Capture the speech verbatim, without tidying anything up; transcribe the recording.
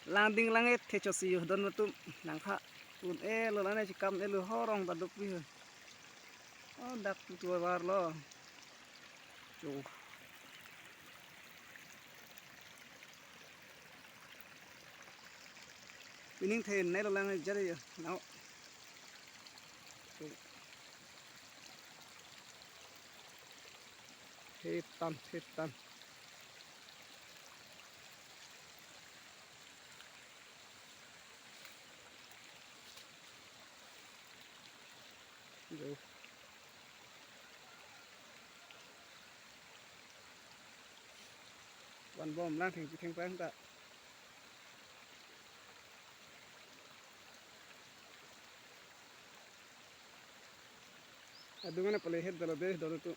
Langding lang-et the chosi yo don atum nangkha un-elo lane chikam elo horong ta dopri ho. Oh, dak tu tu var lo. Cho. Pining the nai lo lang jare yo. Nau. Cho. Hetan, hetan. Jo. Van bom lang thengpi thengphrang ta. Adung ana pale het dalo de, dolo tu.